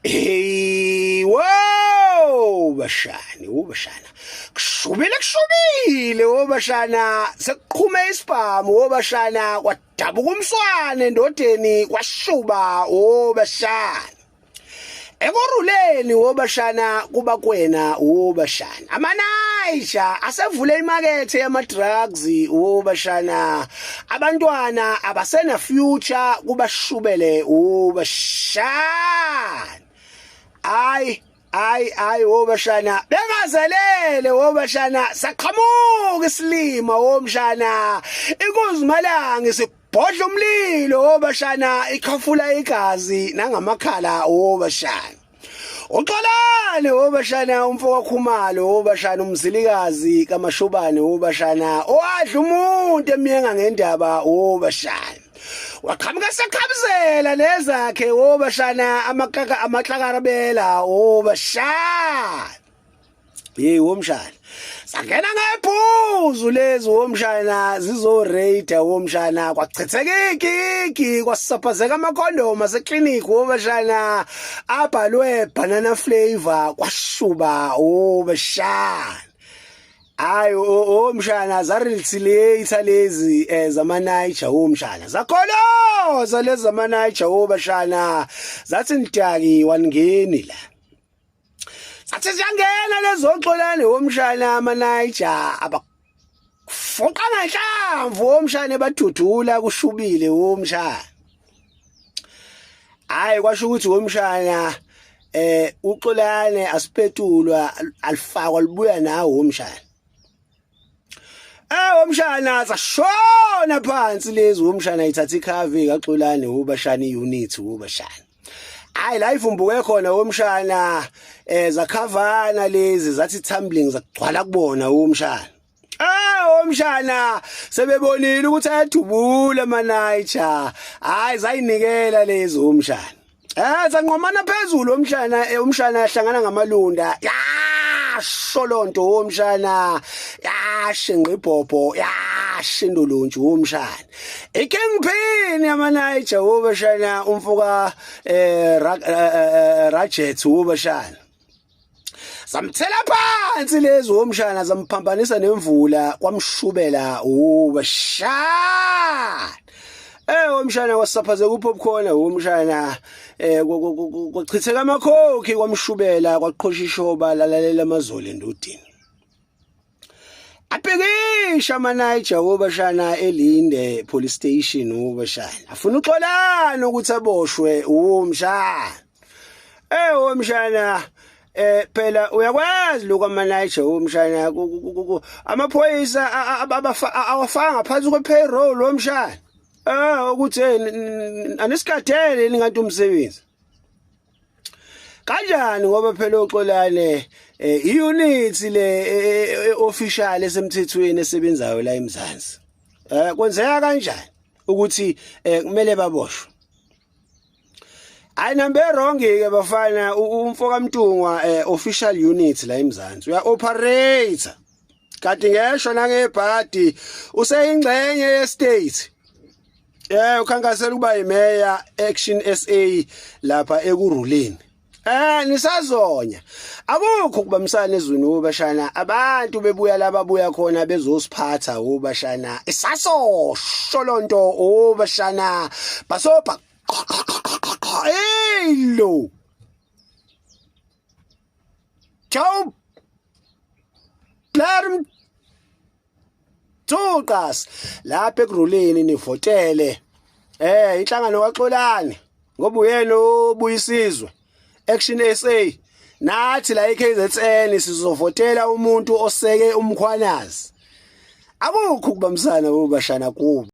Hey, wow, bashani, ubashana. Kushubile kushubile wobashana, sekuqhume isibhamu wobashana, kwadabuka umswane endodeni kwashuba wobashana. Ekuruleni wobashana kuba kwena wobashana. Amanayisha asevule imakethe yama drugs wobashana. Abantwana abasena future kubashubele wobashana. Ay ay ay wobashana bengazelele wobashana saqhamuka isilima womshana inkunzimalanga isibhodla umlilo wobashana ikhafula igazi nangamakhala wobashana Uxolane wobashana umfo kaKhumalo wobashana umzilikazi kaMashobane wobashana owadla umuntu emyenga ngendaba wobashana waqhamuka sekhabuzela nezakhe wobashana amakaka amaklakarabela wobashana Hey womshana. Sangena ngephuzu lezi womshana zizorate womshana kwachitheka ikiki kwasaphazeka amakhondom aseclinic womshana abhalwe banana flavor kwashuba womshana. Hayi omshana zaretaliate lezi eh, zama Niger omshana zakholoza lezi zama Niger obashana zathi nidaki waningeni la Sathi siyangena lezoxolane womshana amaNiger abafuqa ngenhlamvu womshana ebadudula kushubile womshana. Hayi kwasho ukuthi womshana eh uxolane asipetulwa alifakwa libuya nawo womshana. Eh womshana sashona phansi lezi womshana ithatha ikhave kaXolane ubashana iunit ubashana. Hayi la ivumbuke khona womshana eh zakhavana lezi zathi tumbling zakugcwala kubona womshana. Ah womshana sebebonile ukuthi ayadubula amanayicha. Hayi zayinikela lezi womshana. Eh sanqomana phezulu umshana eh, umshana ahlangana ngamalunda. Yasho lonto umshana. Yashinqa ibhobho, yashinda ulunju umshana. Ikingpin yamanaija ubashana umfoka eh, eh, eh Rajet ubashana. Samthela phansi lezi womshana zamphambanisa nemvula kwamshubela ubashana. Eh womshana wasaphazeka upopcorn womshana eh kwachitheka amakhokhi kwamshubela kwaqhosha ishoba lalalela amazolo endodeni. Abhekisha amanaija wobashana elinde police station wobashana. Afuna uxolana ukuthi aboshwe womshana. Eh womshana eh phela uyakwazi lokho amanaija womshana amaphoyisa awafanga ngaphansi kwe payroll womshana. Eh ukuthi anisigadele ningantu umsebenzi. Kanjani ngoba phela oxolane eh, iunit le eh, eh, official esemthethweni esebenzayo la eMzansi. Eh kwenzeka kanjani ukuthi kumele baboshwe? Hayi nambe wrong ke bafana umfo kaMtungwa official unit la eMzansi uya operate. Kanti ngesho nangebhadi useyingxenye ye state. Eh ukhankasela ukuba imeya Action SA lapha ekuruleni. Eh nisazonya. Akukho ukubambisana ezweni ubashana abantu bebuya la babuya khona bezosiphatha ubashana. Isasosho lonto ubashana. Basobha. Hey lo. Joe Blerm Thuqas lapha ekuruleni nivotele eh inhlangano kaXolani ngoba uyena obuyisizwe Action SA nathi la eKZN sizovotela umuntu oseke umkhwanazi akukho ukubambisana obashana kubo.